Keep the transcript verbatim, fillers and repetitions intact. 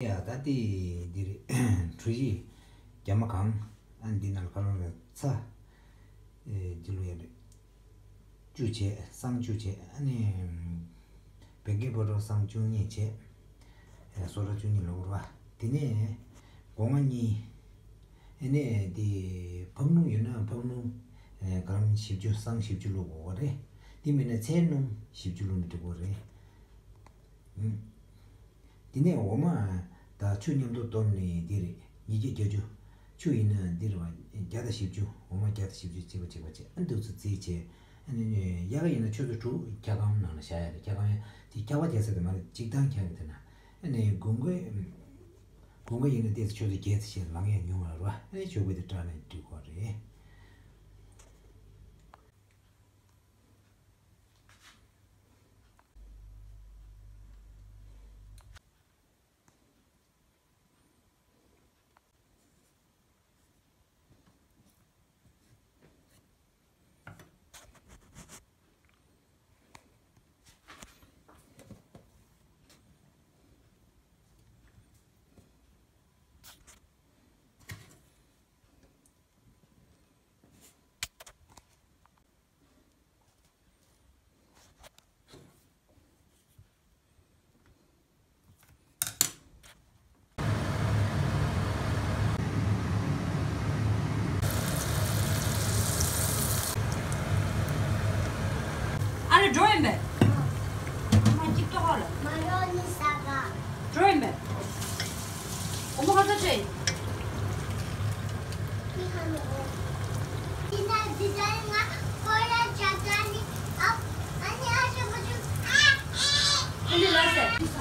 ཡ་ད་དེ་འདི་རེད། གྲུ་བཞི་རྒྱ་མ་གང་། ཨ་འདི་ནང་ལ་ཁ་ལོང་རེད་ཚ། ཨེ་འདི་ལོ་ཡ་རེད། བཅུ་བྱས་སྲང་བཅུ་བྱས། ཨ་ནི་བེང་ཀའི་པོ་ཊོ་སྲང་བཅུ་གཉིས་བྱས། ཨེ་སོ་ཊ་བཅུ་གཉིས་ལོག་ར་བ། དེ་ནས་སྒོ་ང་གཉིས། ཨ་ནས་དེ་ཕག་སྣུམ་ཡོད་ན་ཕག་སྣུམ་ཨེ་ག་རམ་བཞི་བཅུ་སྲང་བཞི་བཅུ་བླུགས་དགོས་པ་རེད། དེ་མིན་ན་ཚལ་སྣུམ་བཞི་བཅུ་བླུགས་ན་འགྲིག་གི་རེད། ཨུམ། དེ་ནས་འོ་མ། ད་ཆུ་མཉམ་དུ་བསྡོམས་ནས་འདི་རེད། ཉིས་བརྒྱ་བརྒྱད་ཅུ། ཆུ་ཡིན་ན་འདི་རེད་བ། བརྒྱ་དང་བཞི་བཅུ། འོ་མ་བརྒྱ་དང་བཞི་བཅུ་གཅིག་པ་གཅིག་པ་བྱས། ཨ་འདུག་ཚུལ་རྩིས་བྱས། ཨ་ནི་ནི་ཡག་ག་ཡིན་ན་ཆུ་ཚོད་དྲུག་འཁྱག་སྒམ་ནང་ལ་བཞག་ཡ་རེད། འཁྱག་སྒམ་ཡ་དེ་འཁྱག་པ་རྒྱག་ས་དེ་མ་རེད། གཅིག་ཐང་འཁྱག་གི་དེ་ན། ཨ་ནི་དགུན་ཁ། དགུན་ཁ་ཡིན་ན་ཏོག་ཙམ་ཆུ་ཚོད་བརྒྱད་ཙམ་ཞིག་ལངས་ཡ་ཉུང་བ་རེད་བ། ཨ་ནི་ཆུ་བུ་དེ་སྐྲག་ནས་འགྲིག་གོ་རེད། ཨ་རེ་འགྲོ་ཡིན་པས། ཨ་མ་གཅིག་ཏོ་ཧོ་ལ། མ་རོ་ནི་ས་ག་འགྲོ་ཡིན་པས། འོ་མ་ག་ཚོད་བྱས་ཡིན། ཨ་ནི་ལ་ཟེར།